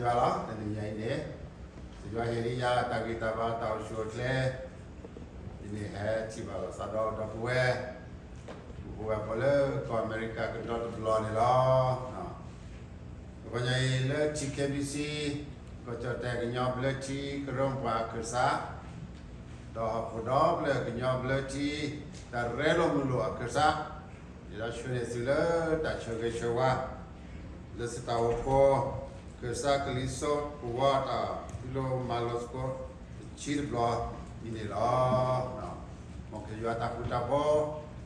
ယွၤလီၤ. တနံၤညါအံၤန့ၣ် ယွၤဟ့ၣ်လံယၤတၢ်ဂံၢ်တၢ်ဘါတၢ်အိၣ်ဆူၣ်အိၣ်ချ့, ယန့ၣ်ဟဲထံၣ်ဘၣ်လိာ်သးဒီးဒီပုၢ်ဝဲၢ် ပူဖိဝဲၢ်ဖိလၢကီၢ်အမဲရကၤကဒီးတဘျီန့ၣ်လီၤ. တဂီၤညါအံၤလၢ ထံ ခ့ဘံစံ ကီၢ်ကၠီၣ်တဲၣ်ကညီဘျၢထံကရၢမိၢ်ပှၢ်အခၢၣ်စး, ဒီးဟီၣ်ခိၣ်ဒီဖျၢၣ်ကညီဘျၢထံ တၢ်ရဲၣ်လိာ်မုာ်လိာ်အခၢၣ်စး, ယဒီးဆှၢန့ၢ်သုလၢတၢ်ဆၢဂ့ၤဆၢဝါ လၢသုတၢ်အိၣ်ဖှိၣ် ခၢၣ်စးကလံၤစိးကဝီၤတၢ်ဖးလိမၤလိသကိး တဆံတဘျီအံၤန့ၣ်လီၤ. မ်ကစၢ်ယွၤတၢ်ဃူတၢ်ဖိး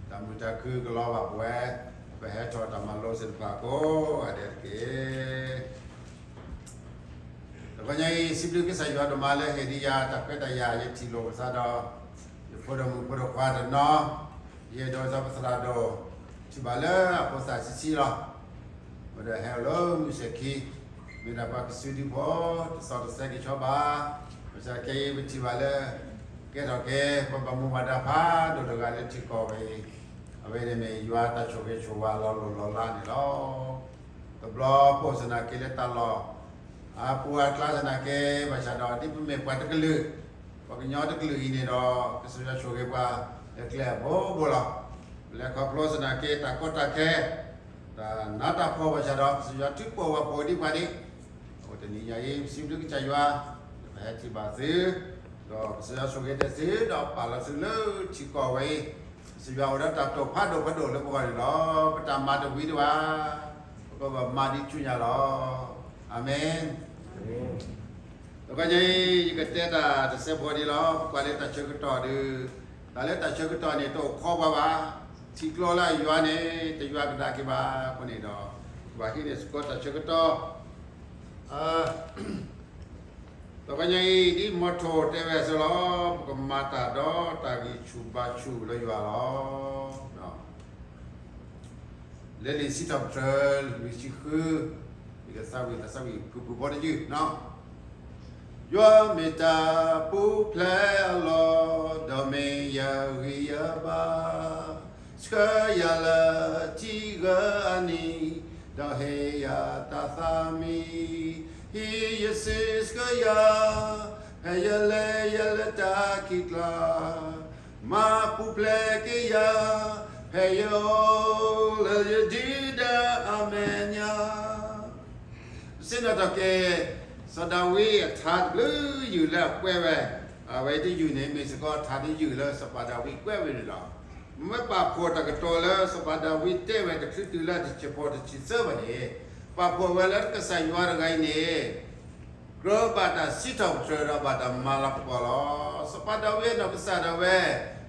တၢ်မုာ်တၢ်ခုကလီၤဘၣ်ပဝဲ ပဟဲထီၣ်တၢ်မၤလိစ့ၢ်တဖၣ်ကိးဂၤဒဲးတက့ၢ်. တဂီၤညါအံၤ စံးဘျုးကစၢ်ယွၤဒိၣ်မးလၢဟ့ၣ်ဒံးယၤတၢ်ခွဲးတၢ်ယာ် ယထံၣ်လိာ်ပသးဒီး ယဖိဒိၣ်မုၣ်ဖိဒိၣ်ခွါတနီၤ, ယအဲၣ်ဒိးဒီးပသရၣ်ဒိၣ် ထံၣ်ဘၣ်လၢအဖိသၣ်ဆံးဆံးလီၤ. ဝဲဒၣ်ဟဲအိၣ်လၢမုၢ်ဆဲၣ်ခံ မ့ၢ်ဒၣ်ပှၤကစုဒုးဖိ တသီၣ်တသဲက့ၤဆီဘၣ်. ဘၣ်ဆၣ်ခဲအံၤပထံၣ်ဘၣ်လၢ ကဲထီၣ်က့ၤ ပှၤဘၣ်မူဘၣ်ဒါဖးဒိၣ်တဂၤလၢထံကီၢ်ဝဲအံၤ, အဝဲန့ၣ်မ့ၢ်ယွၤတၢ်ဆိၣ်ဂ့ၤဆိၣ်ဝါလီၤလိၢ်လီၤလးန့ၣ်လီၤ. တဘျီပိၢ်သနာ်က့လၢတၢ်လီၢ် အပူၤအကျါသနာ်က့ ဘၣ်ဆၣ်ဒီးဒ်ပမ့ၢ်ပှၤတကလုာ်, ပှၤကညီတကလုာ်အံၤန့ၣ်ဒီး ကစၢ်ယွၤဆိၣ်ဂ့ၤပှၤ လၢကျဲအဘိဘိလီၤ. လဲၤခီဖျိသနာ်က့ တၢ်ကီတၢ်ခဲ တၢ်နးတၢ်ဖှီၣ်ဘၣ်ဆၣ်ဒီး ကစၢ်ယွၤထုကဖၣ်ပှၤဒ်ပှၤန့ၣ်, အဃိတနံၤညါအံၤ ပစံးဘျုးကစၢ်ယွၤ လၢပဟဲထံၣ်ဘၣ်သု, ဒီးကစၢ်ယွၤဆိၣ်ဂ့ၤဒီးသု ဒီးပာ်လီၤသုလၢထံကီၢ်ဝဲအံၤ, ကစၢ်ယွၤအိၣ်ဒီးတၢ်တိာ်ဖးဒိၣ်ဖးဒိၣ်လၢပဂီၢ်န့ၣ်လီၤ. ပတၢ်မၤတဝံၤတဝါ, ပကဘၣ်မၤဒ်ဆူညါလီၤ. အၤမ့ၣ်. တဂီၤညါအံၤ ယကတဲတၢ်တစဲးဖိဒ်လီၤ. ပကွၢ်လၢတၢ်ဆၢကတီၢ်ဒီး တၢ်လၢတၢ်ဆၢကတီၢ်န့ၣ် တအိၣ်ခိးပှၤဘၣ်. ထံကျိလၢအယွၤန့ၣ် တယွၤကဒါက့ၤဘၣ်အဃိန့ၣ်ဒီး ပဘၣ်ဟံးန့ၢ်စ့ၢ်ကီးတၢ်ဆၢကတီၢ် တဂီၤညါအံၤ ဒ်မီထိၣ်တဲဝဲအသိးလီၤ. ပကမၤတၢ်ဒီးတၢ်ဂံၢ်ဆူၣ်ဘါဆူၣ်လၢယွၤလီၤ. လၢလံာ်စံးထီၣ်ပတြၢၤ လွံၢ်ဆံဃု, ယကသးဝံၣ်တၢ်သးဝံၣ်ဖုၣ်ဖုၣ်ဖိတယုၢ်, ယွၤမ့ၢ်တၢ်ပူၤဖျဲးအလီၢ်, ဒီးမ့ၢ်ယဂံၢ်ယဘါ, ဆှၢယၤလၢထံဂၢၤအနံၤ, ဒီးဟ့ၣ်ယၤတၢ်သးမံ, ဟံးယစုဆှၢယၤ, ဖဲယလဲၤယၤလၢတၢ်ခံးကျါ, မၤပူၤဖျဲးက့ၤယၤ, ဖဲယအိၣ်လၢယဒုၣ်ဒါအမဲာ်ညါ. ပသ့ၣ်နီၣ်ထီၣ်က့ၤ စီၤဒၤဝံးအထါတဘျုးယုၢ်လၢအကွဲးဝဲ, အဝဲတယုၢ်န့ၣ် မ့ၢ်စ့ၢ်ကီးထါတယုၢ်လၢစီၤပၤဒၤဝံးကွဲးဝဲန့ၣ်လီၤ. မ့ၢ်ပာ်ဖှိၣ်တၢ်ကတိၤလၢစီၤပၤဒၤဝံးတဲဝဲတချုးတုၤလၢတဆံးဖိတဆံးသၢဘၣ်န့ၣ်, ပာ်ဖှိၣ်ဝဲလၢကစၢ်ယွၤတဂၤအံၤန့ၣ် ကြၢးဘၣ်တၢ်စံးထီၣ်ပတြၢၤဒီးဘၣ်တၢ်မၤလၤကပီၤလီၤ. စီၤပၤဒၤဝံးအနီၢ်ကစၢ်ဒၣ်ဝဲ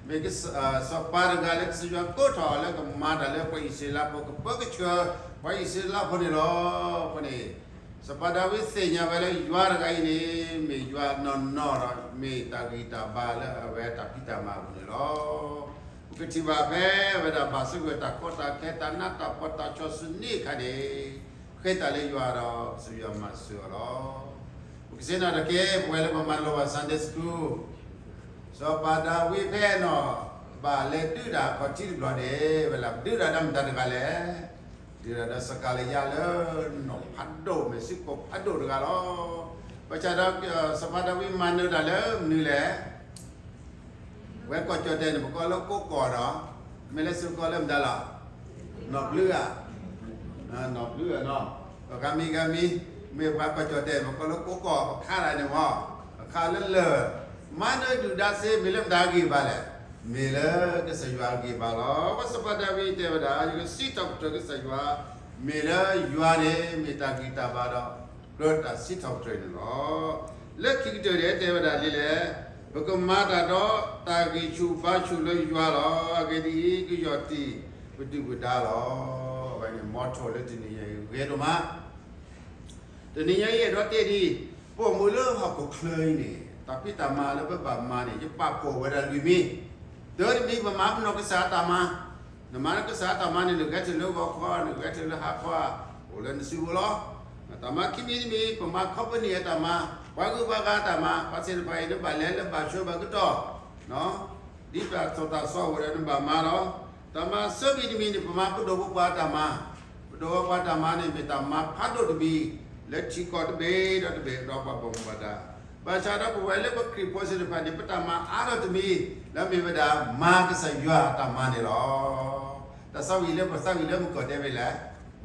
မ့ၢ်စီၤပၤတဂၤလၢကစၢ်ယွၤကိးထီၣ်အီၤလၢ ကမၤတၢ်လၢပှၤအံၣ်စရ့လးဖိ ကပၢကဆှၢပှၤအံၣ်စရ့လးဖိန့ၣ်လီၤ. အဃိန့ၣ် စီၤပၤဒၤဝံးသ့ၣ်ညါဝဲလၢယွၤတဂၤအံၤန့ၣ် မ့ၢ်ယွၤနီၢ်နီၢ်ဒီး မ့ၢ်တၢ်ဂံၢ်တၢ်ဘါလၢအဝဲတၢ်ဖံးတၢ်မၤအပူၤန့ၣ်လီၤ. ပကထံၣ်ဘၣ်ဖဲအဝဲဒၣ်ဘၣ်ဆိၣ်ဂ့ၤတၢ်ကီတၢ်ခဲ တၢ်နးတၢ်ဖှီၣ် တၢ်ဆီၣ်ဆူၣ်န့ၢ်အခါန့ၣ် ဃ့တၢ်လၢယွၤဒီး ကစၢ်ယွၤမၤစၢၤအီၤလီၤ. ပကသ့ၣ်နီၣ်ထီၣ်က့ၤ ပဝဲလၢပမၤလိဘၣ် Sunday School, စီၤပၤဒၤဝံးဖဲအနီၢ်ဘၣ်လဲၤဒုးတၢ်အခီၣ်ထံးတဘျီန့ၣ် ဝဲလၢဒုးတၢ်ဒီးမတၤတဂၤလဲၣ်. ဒုးတၢ်ဒီးစီၤကၤလံယါလၢနီၢ်ဖးဒိၣ် မ့ၢ်စ့ၢ်ကီးဖးဒိၣ်တဂၤလီၤ. ဘၣ်ဆၣ်ဒီး စီၤပၤဒၤဝံးမၤနၢၤတၢ်လၢမနုၤလဲၣ်. ဝဲကီၢ်ကၠီၣ်တဲၣ်န့ၣ် ပကိးလၢကိးကီၢ်ဒီး မ့ၢ်လၢစ့ၢ်ကီးလၢမတၤလီၤ. နီၢ်ဘျုးဧါ, နီၢ်ဘျုးဧါနီၤ, ဂၤမံၤဂၤမံၤ, မ့ၢ်ပှၤကီၢ်ကၠီၣ်တဲၣ် ပကိးလၢကိးကီၢ် ပခါဒၣ်န့ၣ်မ့ၢ်, အခါလၢလၢာ်, မၤနၢၤဒုၣ်ဒါစ့ မ့ၢ်လၢမတၤအဂံၢ်ဘါလဲၣ်. မ့ၢ်လၢကစၢ်ယွၤအဂံၢ်ဘါလီၤ. အဃိစီၤပၤဒၤဝံးတဲဝဲဒၣ် ယကစံးထီၣ်ပတြၢၤကစၢ်ယွၤ, မ့ၢ်လၢယွၤန့ၣ် မ့ၢ်တၢ်ဂံၢ်တၢ်ဘါဒီး ကြၢးတၢ်စံးထီၣ်ပတြၢၤန့ၣ်လီၤ. လၢခံကတၢၢ်န့ၣ် တဲဝဲဒၣ်ဒ်လဲၣ်, ပကမၤတၢ်ဒီးတၢ်ဂံၢ်ဆူၣ်ဘါဆူၣ်လၢယွၤလီၤ. အဂ့ၢ်ဒ်အံၤ, ကယီၢ်တံၢ်ပဒုၣ်ပဒါလီၤ. အဝဲန့ၣ် motto လၢတနံၤညါအံၤ ဂ့ၤဒိၣ်မး. တနံၤညါအံၤအဲၣ်ဒိးတဲဒ်အံၤ, ပအိၣ်မူလၢဟီၣ်ခိၣ်ချၢအံၤန့ၣ် တၢ်ဖံးတၢ်မၤလၢပဘၣ်မၤန့ၣ် ယပာ်ဖှိၣ်ဝဲဒၣ်လွံၢ်မံၤ. တၢတမံၤ ပမၤပနီၣ်ကစၢ်အတၢ်မၤ, နမၤလၢကစၢ်အတၢ်မၤန့ၣ် နဂဲၤထၢၣ်လၢဂီၤခီ, နဂဲၤထၢၣ်လၢဟါခီ, အိၣ်လၢနစုပူၤလီၤ. တၢ်မၤခံမံၤတမံၤ ပမၤ company အတၢ်မၤ, ပှၤဂုၤပှၤဂၤအတၢ်မၤ, ပှၤသ့ၣ်တဖၣ်အံၤ နဘၣ်လဲၤလၢဘၣ်ဆှၢဘၣ်ကတီၢ် ဒ်တၢ်သိၣ်တၢ်သီအိၣ်ဒီးနဘၣ်မၤလီၤ. တၢ်မၤသၢမံၤတမံၤန့ၣ် ပမၤပဒိၣ်ပပှၢ်တၢ်မၤ, ပဒိၣ်ပပှၢ်တၢ်မၤန့ၣ် မ့ၢ်တၢ်မၤဖးဒိၣ်တမံၤ, လၢထံကီၢ်တဘ့ၣ်ဒီးတဘ့ၣ်ဒီးပှၤဘၣ်မူဘၣ်ဒါ, ဘၣ်ဆၣ်ဒီးပဝဲလၢပခရံာ်ဖိသ့ၣ်တဖၣ်န့ၣ် ပတၢ်မၤအါထီၣ်တမံၤ လၢမ့ၢ်ဝဲဒၣ်မၤကစၢ်ယွၤအတၢ်မၤန့ၣ်လီၤ. တၢ်သးဝံၣ်လၢပသးဝံၣ်လၢမုၢ်ကီၢ်ဒဲးဝဲလဲၣ်,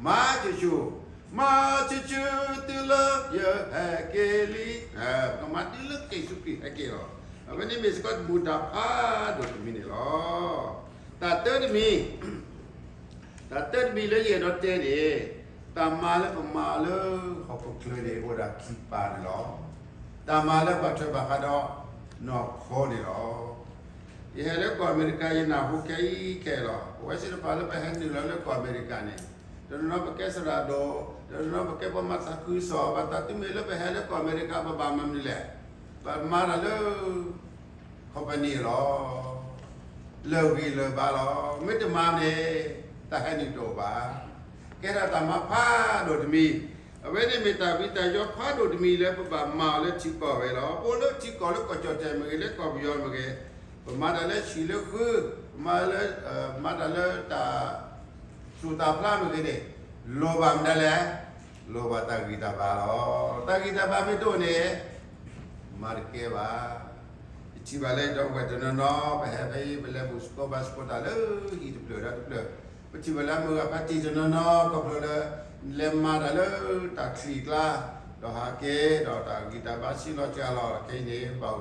မၤဆူၣ်ဆူၣ်, မၤဆူၣ်ဆူၣ်တုၤလၢယဟဲက့ၤလံ, ပကမၤတုၤလၢကစၢ်ယ့ၣ်ၡူးခရံာ်ဟဲက့ၤလီၤ. အဝဲန့ၣ်မ့ၢ်စ့ၢ်ကီးတၢ်မူဒါဖးဒိၣ်တမံၤန့ၣ်လီၤ. တၢ်တၢတမံၤ တၢ်တၢတမံၤလၢယအဲၣ်ဒိးတဲန့ၣ်, တၢ်မၤလၢပမၤလၢဟီၣ်ခိၣ်ချၢန့ၣ် အိၣ်ဒၣ်ခံပၢ်န့ၣ်လီၤ. တၢ်မၤလၢဘၣ်ထွဲဘၣ်ဃးဒီးနီၢ်ခိန့ၣ်လီၤ. ယဟဲလၢကီၢ်အမဲရကၤ ယနၢ်ဟူခဲအံၤခဲအံၤလီၤ. ပဝဲသ့ၣ်တဖၣ်လၢပဟဲနုာ်လီၤလၢကီၢ်အမဲရကၤန့ၣ်, တနီၤနီၤပကဲသရၣ်ဒိၣ်, တနီၤနီၤပကဲပှၤမၤသးခုကစီၣ်, ဘၣ်ဆၣ်တုၤမ့ၢ်လၢပဟဲလၢကီၢ်အမဲရကၤ ပဘၣ်မၤမနုၤလဲၣ်, ပမၤတၢ်လၢ company လီၤ. လၢာ်ဂံၢ်လၢာ်ဘါလီၤ. မ့ၢ်တမၤန့ၣ် တၢ်ဟဲနုာ်တအိၣ်ဘၣ်. ကဲထီၣ်တၢ်မၤဖးဒိၣ်တမံၤ, အဝဲန့ၣ်မ့ၢ်တၢ်ဝံတၢ်ယိးဖးဒိၣ်တမံၤလၢပဘၣ်မၤအီၤလၢထံကီၢ်ဝဲလီၤ. အိၣ်လၢထံကီၢ်လၢကီၢ်ကၠီၣ်တဲာ်မ့ၢ်ဂ့ၤ, လၢကီၢ်ပယီၤမ့ၢ်ဂ့ၤ, ပမၤတၢ်လၢဟံၣ်လၢဃု, ပမၤလၢ မၤတၢ်လၢတၢ် သူၣ်တၢ်ဖျါမ့ၢ်ဂ့ၤန့ၣ်, လိၣ်ဘၣ်မနုၤလဲၣ်, လိၣ်ဘၣ်တၢ်ဂံၢ်တၢ်ဘါလီၤ. တၢ်ဂံၢ်တၢ်ဘါမ့ၢ်တအိၣ်န့ၣ်, မၤတကဲဘၣ်. ယထံၣ်ဘၣ်လၢဒီပုၢ်ဝဲၢ်တနီၤနီၤ ပဟဲဖဲအံၤ ပလဲၤဘူၣ်သကိးဘါသကိးတၢ်လၢဟံၣ်တဖျၢၣ်ဒီးတဖျၢၣ်, ပထံၣ်ဘၣ်လၢမုၢ်ဂၤဖါတံၢ်တနီၤနီၤ ခီဖျိလၢ လဲၤမၤတၢ်လၢတၢ်ချံၣ်ကျါ, ဒီးဟးက့ၤဒီးတၢ်ဂံၢ်တၢ်ဘါဆံးလီၤစှၤလီၤ, ခဲအံၤန့ၣ် ဘၣ်အိၣ်က့ၤလၢဟံၣ်လီၤ. အဝဲအံၤန့ၣ် တၢ်ဂံၢ်တၢ်ဘါလၢနီၢ်ခိ, ဒ်သိးပမၤတၢ်ကသ့န့ၣ် ပကဘၣ်အီၣ်တၢ်လီၤ. တဂီၤညါအံၤ ပအီၣ်တၢ် အီၣ်မ့ၤချီ, အီၣ်မနုၤလီၤ, အီၣ်ကိၢ်, အီၣ်ထံချီ, အီၣ်ဒီးမ့ၤကၠီၣ်, ကဲထီၣ်တၢ်ဂံၢ်တၢ်ဘါလၢပဟဲဆ့ၣ်နီၤဖဲအံၤ, တၢ်အီၣ်တၢ်အီမ့ၢ်စ့ၢ်ကီးတၢ်တခါလၢဟ့ၣ်ဂံၢ်ဘါဝဲန့ၣ်လီၤ. တၢ်အီၣ်လၢအဂ့ၤ, ကဲဘျုးကဲဖှိၣ်ဒီး ကဲထီၣ်တၢ်ဂံၢ်တၢ်ဘါလၢပကမၤတၢ်န့ၣ်လီၤန့ၣ်, နီၢ်ခိ, ဒ်သိးပကအိၣ်ဒီးတၢ်ဂံၢ်တၢ်ဘါန့ၣ် ပကဘၣ်အီၣ်တၢ်လၢနီၢ်ခိလီၤ. ဒီပုၢ်ဝဲၢ်စ့ၢ်ဧၢ, တၢ်ခံမံၤတမံၤလၢ ဘၣ်ဃးလၢနီၢ်သး, နီၢ်သးန့ၣ် မ့ၢ်စ့ၢ်ကီးတၢ်မၤတမံၤလၢ ပဝဲသ့ၣ်တဖၣ်လီၤဆီဒၣ်တၢ်, ပကဲခရံာ်ဖိ ပှၤစူၢ်က့ၤနာ်က့ၤခရံာ်သ့ၣ်တဖၣ်, တၢ်မၤဖးဒိၣ်ဖးဒိၣ်တမံၤလၢ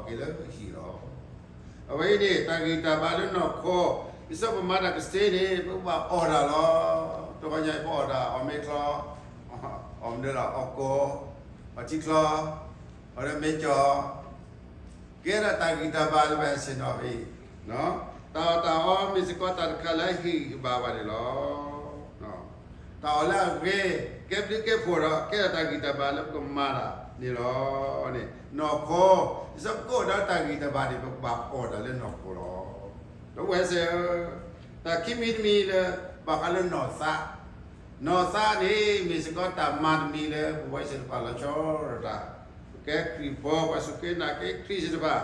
မ့ၢ်ဝဲဒၣ်ပကစၢ်ယ့ၣ်ၡူးခရံာ်ပာ်လီၤဝဲ, လၢပှၤကိးဂၤဒဲးလၢစူၢ်က့ၤနာ်က့ၤခရံာ်န့ၣ် ကကဲထီၣ်ပှၤအုၣ်အသးလၢ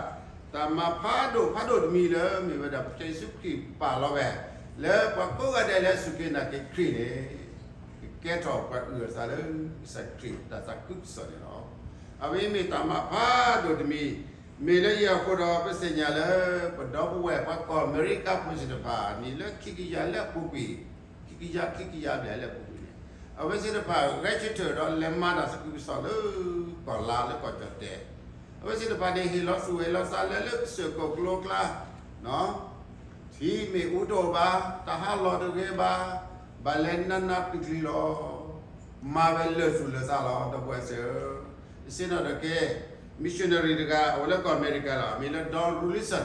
ကစၢ်ခရံာ်တၢ်သးခုကစီၣ်န့ၣ်လီၤ. အဝဲမ့ၢ်တၢ်မၤဖးဒိၣ်တမံၤ, မ့ၢ်လၢယၤအဃိဒီး ပသ့ၣ်ညါလၢ ပဒီပုၢ်ဝဲၢ်ပှၤကီၢ်အမဲရကၤဖိသ့ၣ်တဖၣ် နံၣ်လၢခံကယၤလၢအပူၤကွံာ်, ခံကယၤ ခံကယၤဘျဲၣ်လၢအပူၤကွံာ်န့ၣ်, အဝဲသ့ၣ်တဖၣ် register ဒီးလဲၤမၤတၢ်သးခုကစီၣ်လၢ ကီၢ်လါလၢကီၢ်ကၠီၣ်တဲာ်, အဝဲသ့ၣ်တဖၣ်န့ၣ် ဟ့ၣ်လီၤသူၣ်ဟ့ၣ်လီၤသးလၢ လၢကစၢၢ်ကီၢ်ကျိၤကျါ ထံမ့ၣ်အူတအိၣ်ဘၣ်, တၢ်ဟးလီၢ်တဂ့ၤဘၣ်, ဘၣ်လဲၤနးနးကျံၤကျံၤလီၤ. မၤဝဲလၢာ်သူၣ်လၢာ်သးလီၤ ဒီပုၢ်ဝဲၢ်စ့ၢ်ဧၢ. ယဆ့ၣ်နီၤဒီးက့ၤ missionary တဂၤ အအိၣ်လၢကီၢ်အမဲရကၤလီၤ. အမံၤလၢ Don Rollison,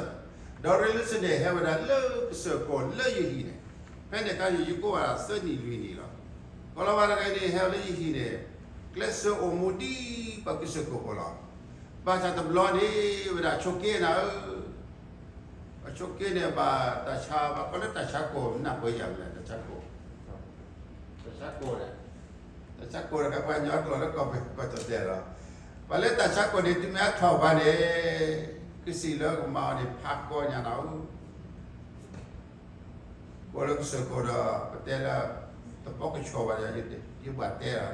Don Rollison န့ၣ် ဟဲဝဲဒၣ်လၢကစၢၢ်ကီၢ်လၢယဟံၣ်န့ၣ်, ဖဲန့ၣ်အခါန့ၣ် ယကိးဘၣ်သၢနံၣ်လွံၢ်နံၣ်လီၤ. ကီၤလၤဝါတဂၤန့ၣ် ဟဲဝဲလၢယဟံၣ်န့ၣ်, ကျဲးစၢးအိၣ်မူဒ်ပှၤကစၢၢ်ကီၢ်ဖိလီၤ. ဘၣ်ဆၣ်တဘျီန့ၣ် ဝဲဒၣ်ဆိးက့နၤဧၢ, အဆိးက့န့ၣ် ဘၣ်တၢ်ဆါ ဘၣ်ကီးလၢတၢ်ဆါကိၢ် နၢ်ပၢၢ်ယၤမနုၤလဲၣ်, တၢ်ဆါကိၢ်, တၢ်ဆါကိၢ်န့ၣ်, တၢ်ဆါကိၢ်န့ၣ်ကဲပှၤကညီကျိာ်လၢကီၢ်ပယီၤကီၢ်ကၠီၣ်တဲာ်လီၤ. ပှၤလၢတၢ်ဆါကိၢ်န့ၣ် တုၤမ့ၢ်အထီၣ်ပှၤန့ၣ်, ကစံၣ်လၢကမၤအီၤန့ၣ် ဖးကီညါနၤဧၢ. ပှၤလၢကစၢၢ်ကီၢ်ဒီး ပတဲလၢ တဘီကဆှီဘၣ်ဒီး ယဘၣ်တဲလီၤနီၤ.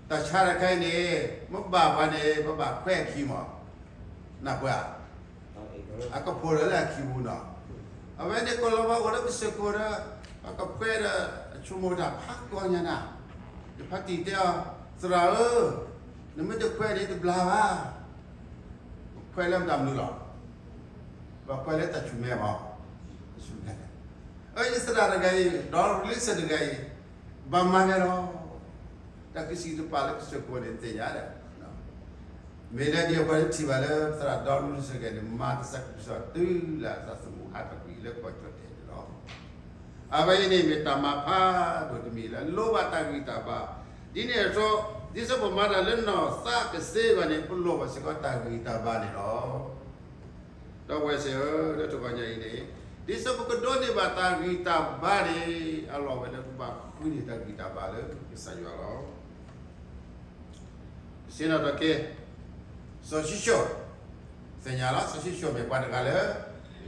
တၢ်ဆါတခါအံၤန့ၣ် မ့ၢ်ဘၣ်ပှၤန့ၣ် ပဘၣ်ခွဲးအခံမး, နၢ်ပၢၢ်ဧါ. အကဖိးဒီးလၢအခံပူၤနီၤ. အဝဲန့ၣ်ကီၤလၤဝါအိၣ်လၢကစၢၢ်ကီၢ်ဒီး အကခွဲးဒီး အဆိကမိၣ်တၢ်ဖးကီညါနၤ. ယဖါတံၢ်တဲအီၤ, သရၣ်ဧၢ, နမ့ၢ်တခွဲးန့ၣ်တဘျါဘၣ်. ပခွဲးလၢမတၤမနုၤလီၤ. ပခွဲးလၢတၢ်ဆူၣ်မဲမး, တၢ်ဆူၣ်မဲ. အၢ ယသရၣ်တဂၤအံၤ ဒီး Don Rollison တဂၤအံၤ ဘၣ်မၤလဲၣ်လီၤ. တၢ်ကစံးတပာ်လၢကစၢၢ်ကီၢ်န့ၣ်သ့ၣ်ညါဒီး မ့ၢ်လၢဒ်အပှၤလၢထံၣ်ဘၣ်လၢသရၣ် Don Rollison တဂၤန့ၣ် မၤတၢ်သးခုကစီၣ်တုၤလၢအသးသမူဟးထီၣ်ကွံာ်လၢကီၢ်ကၠီၣ်တဲာ်န့ၣ်လီၤ. အဝဲအံၤန့ၣ်မ့ၢ်တၢ်မၤဖးဒိၣ်တမံၤလၢလိၣ်ဘၣ်တၢ်ဂံၢ်တၢ်ဘါ, ဒ်န့ၣ်အသိး ဒ်သိးပမၤတၢ်လၢနီၢ်သးကသ့အဂီၢ်န့ၣ် ပလိၣ်ဘၣ်စ့ၢ်ကီးတၢ်ဂံၢ်တၢ်ဘါန့ၣ်လီၤ. ဒီပုၢ်ဝဲၢ်စ့ၢ်ဧၢ, လၢတဂီၤညါအံၤန့ၣ်, ဒ်သိးပကဒိးန့ၢ်ဘၣ်တၢ်ဂံၢ်တၢ်ဘါန့ၣ် အလီၢ်ဝဲလၢပဘၣ်ဃုန့ၢ်တၢ်ဂံၢ်တၢ်ဘါလၢကစၢ်ယွၤလီၤ. ပဆ့ၣ်နီၤထီၣ်က့ၤ စီၤၡံၣ်စိၣ်, သ့ၣ်ညါလီၤ စီၤၡံၣ်စိၣ်မ့ၢ်ပှၤတဂၤလၢ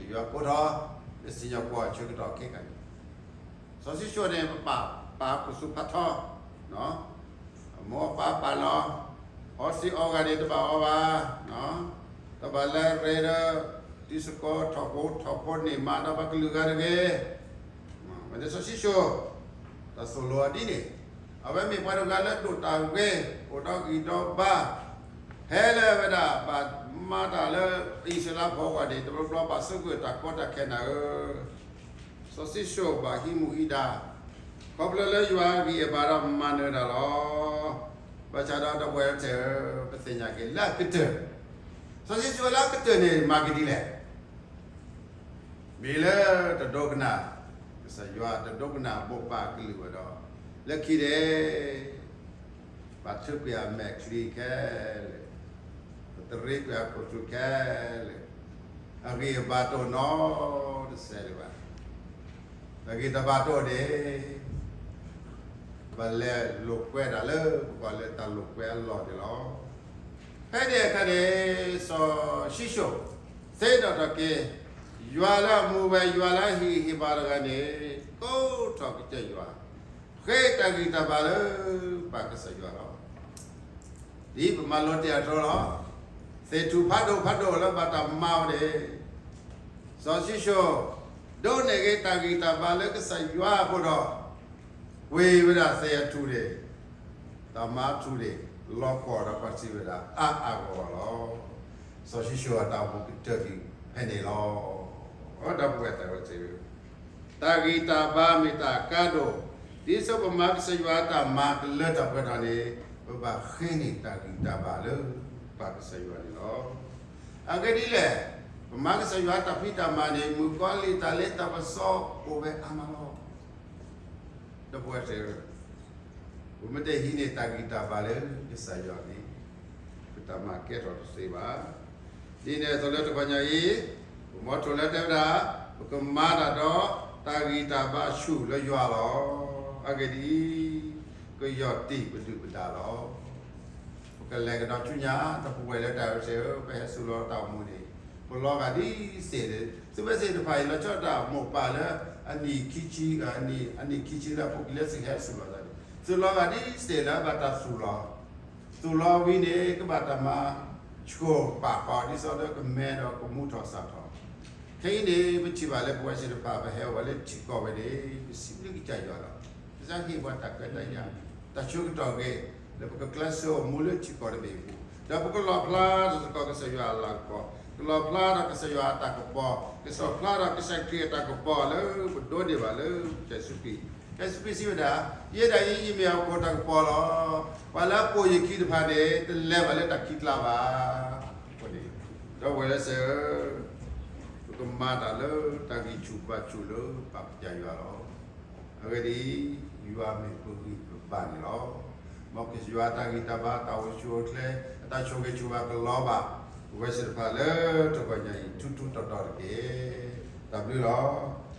ယွၤကိးထီၣ် လၢစံၣ်ညီၣ်ကွီၢ်အဆၢကတီၢ်ခဲခါန့ၣ်, စီၤၡံၣ်စိၣ်န့ၣ် ပပာ်ပာ်ခူသူၣ်ဖးထီ, မိၢ်ပၢ်ပာ်လီၤ, အီသံးအီဂၤန့ၣ်တဘၣ်အီဘၣ်, တဘၣ်လၢရဲဒီး တံၤသကိးထီၣ်ဖိထီၣ်ဖိန့ၣ်မၤဒီးပှၤကလုာ်ဂၤတဂ့ၤ. မ့ၢ်လၢစီၤၡံၣ်ၡိၣ် တၢ်သိၣ်လိအီၤဒ်န့ၣ်, အဝဲမ့ၢ်ပှၤတဂၤလၢဒိၣ်တၢ်ဂ့ၤ အိၣ်ဒီးဂံၢ်ဒီးဘါ, ဖဲလၢအဝဲဒၣ်ဘၣ်မၤတၢ်လၢအံၣ်စရ့လးဖိအဂီၢ်န့ၣ် တဘျီဘျီဘၣ်ဆိၣ်ဂ့ၤတၢ်ကီတၢ်ခဲနၤဧၢ စီၤၡံၣ်ၡိၣ်ဘၣ်ဟံးမူဟံးဒါ, ခီဖျိလၢယွၤအဂံၢ်အဘါဒီးမၤနၢၤတၢ်လီၤ. ဘၣ်ဆၣ်ဒီးဒီပုၢ်ဝဲၢ်တၢၢ်ဧၢ, ပသ့ၣ်ညါက့ၤလၢအကတၢၢ်, စီၤၡံၣ်ၡိၣ်လၢအကတၢၢ်န့ၣ် မၤကဒ်လဲၣ်. မ့ၢ်လၢတဒိကနၣ် ကစၢ်ယွၤတဒိကနၣ်မိၢ်ပၢ်ကလုာ်ဝဲဒီး, လၢခံန့ၣ် ဘၣ်ထုးကွံာ်အမဲာ်ချံခဲလၢာ်, ပတရ့ကွံာ်အခိၣ်ထူခဲလၢာ်, အဂံၢ်အဘါတအိၣ်နီတစဲးဒံးဘၣ်. တၢ်ဂံၢ်တၢ်ဘါတအိၣ်န့ၣ် ပလဲၤလိာ်ကွဲဒၣ်လၢပကွၢ်လၢတၢ်လိာ်ကွဲအလီၢ်န့ၣ်လီၤ. ဖဲန့ၣ်အခါန့ၣ် စီၤၡံၣ်ၡိၣ် သ့ဒီးထီၣ်က့ၤ ယွၤလၢအမူဝဲ ယွၤလၢအဟ့ၣ်ဂံၢ်ဟ့ၣ်ဘါတဂၤန့ၣ် ကိးထီၣ်ကစၢ်ယွၤ, ဃ့တၢ်ဂံၢ်တၢ်ဘါလၢပၢ်ကစၢ်ယွၤလီၤ. ဒ်ပမၤလိတ့ၢ်အသိးလီၤ. သ့ၣ်ထူၣ်ဖးဒိၣ်ဖးဒိၣ်လၢဘၣ်တၢ်မၤဝဲန့ၣ်, စီၤၡံၣ်ၡိၣ် ဒိးန့ၢ်က့ၤတၢ်ဂံၢ်တၢ်ဘါလၢကစၢ်ယွၤအဃိဒီး, ကွံာ်ဝဲဒၣ်သ့ၣ်အထူၣ်န့ၣ်, တၢ်မၤထူၣ်န့ၣ် လီၤပှီၢ်ဒီးပှၤစံးဝဲဒၣ်အါအါဂီၢ်ဂီၢ်လီၤ. စီၤၡံၣ်ၡိၣ်အတၢ်အိၣ်မူကတၢၢ်က့ၤဖဲန့ၣ်လီၤ. ဒီပုၢ်ဝဲၢ်တၢ်ဝဲတ့ၢ် တၢ်ဂံၢ်တၢ်ဘါမ့ၢ်တၢ်ကါဒိၣ်, ဒ်သိးပမၤကစၢ်ယွၤတၢ်မၤကလၢတၢ်ပှဲၤထီၣ်န့ၣ်, ပဘၣ်ဃ့န့ၢ်တၢ်ဂံၢ်တၢ်ဘါလၢပၢ်ကစၢ်ယွၤန့ၣ်လီၤ. အဂ့ၢ်ဒ်လဲၣ်, ပမၤကစၢ်ယွၤတၢ်ဖံးတၢ်မၤန့ၣ် မုၣ်ကီၤလံၢ်တၢ်လ့တၢ်ပစီအိၣ်ဝဲအါမးလီၤ. ဒီပုၢ်ဝဲၢ်တ့ၢ် ပမ့ၢ်တဟံးန့ၢ်တၢ်ဂံၢ်တၢ်ဘါလၢကစၢ်ယွၤန့ၣ်, ပတၢ်မၤကဲထီၣ်တသ့ဘၣ်. ဒ်န့ၣ်အသိးလၢတဂီၤညါအံၤ, ပမီထိၣ်လၢတဲဝဲဒၣ်, ပကမၤတၢ်ဒီးတၢ်ဂံၢ်တၢ်ဘါဆူၣ်လၢယွၤလီၤ. အဂ့ၢ်ဒ်အံၤ, ကယီၢ်တံၢ်ပဒုၣ်ပဒါလီၤ. ပကလဲၤကဒီးဆူညါ, ဒီပုၢ်ဝဲၢ်လၢတၢ်အၢတ့ၢ်ဧၢ, ပဟဲသူၣ်လီၤတၢ်အိၣ်မူန့ၣ်, ပလီၤဂာ်ဒ်စ့ၢ်, သုဝဲသ့ၣ်တဖၣ်အံၤ လီၤဆီဒၣ်တၢ်မိၢ်ပၢ်လၢအနံၣ်ခံဆံ, အနံၣ်ခံဆံလၢအပူၤကွံာ်လၢသုဟဲသူၣ်လီၤသးန့ၣ်, သူၣ်လီၤဂာ်ဒ်စ့ၢ်လၢဘၣ်တၢ်သူၣ်လီၤ, သူၣ်လီၤဝံၤန့ၣ် ကဘၣ်တၢ်မၤဆှိၣ်ပာ်ဃီဒ်သိးလၢကမဲဒီးကမူထီၣ်စးထီၣ်. ခဲအံၤန့ၣ် ပထံၣ်ဘၣ်လၢပဝဲသ့ၣ်တဖၣ် ပဟဲအိၣ်ဝဲလၢထံကီၢ်ဝဲန့ၣ် ပစံးဘျုးကစၢ်ယွၤလီၤ. ကစၢ်ဟ့ၣ်ပှၤတၢ်ခွဲးတၢ်ယာ်, တၢ်ဆၢကတီၢ်ဂ့ၤ, လၢပကကျဲးစၢးအိၣ်မူလၢထံကီၢ်တဘ့ၣ်အပူၤ, ဒီးပကလီၣ်ဖျါထီၣ်သကိးကစၢ်ယွၤအလၤကပီၤ, ကလီၣ်ဖျါထီၣ်ကစၢ်ယွၤအတၢ်ကပီၤ, ကလီၣ်ဖျါထီၣ်ကစၢ်ခရံာ်အတၢ်ကပီၤလၢပဒိးန့ၢ်ဘၣ်လၢကစၢ်ယ့ၣ်ၡူးခရံာ်. ကစၢ်ယ့ၣ်ၡူးခရံာ်စံးဝဲဒၣ်, ယဲဒၣ်အံၤ ယမ့ၢ်ဟီၣ်ခိၣ်တၢ်ကပီၤလီၤ. ပှၤလၢအပိာ်ယခံတဖၣ်န့ၣ် တလဲၤဘၣ်လၢတၢ်ခံးကျါဘၣ်. အဃိန့ၣ်, ဒီပုၢ်ဝဲၢ်လၢစ့ၢ်ဧၢ, ပကမၤတၢ်လၢတၢ်ဂံၢ်ဆူၣ်ဘါဆူၣ်လၢပၢ်ကစၢ်ယွၤလီၤ. အဂ့ၢ်ဒ်အံၤ, ယွၤမ့ၢ်ပဂံၢ်ပဘါန့ၣ်လီၤ. မ်ကစၢ်ယွၤတၢ်ဂံၢ်တၢ်ဘါ တၢ်အိၣ်ဆူၣ်အိၣ်ချ့ အတၢ်ဆိၣ်ဂ့ၤဆိၣ်ဝါကလီၤဘၣ် ပဝဲသ့ၣ်တဖၣ်လၢတဂီၤညါအံၤ ထူထူတီတီတက့ၢ်. တၢ်ဘျုးလီၤ.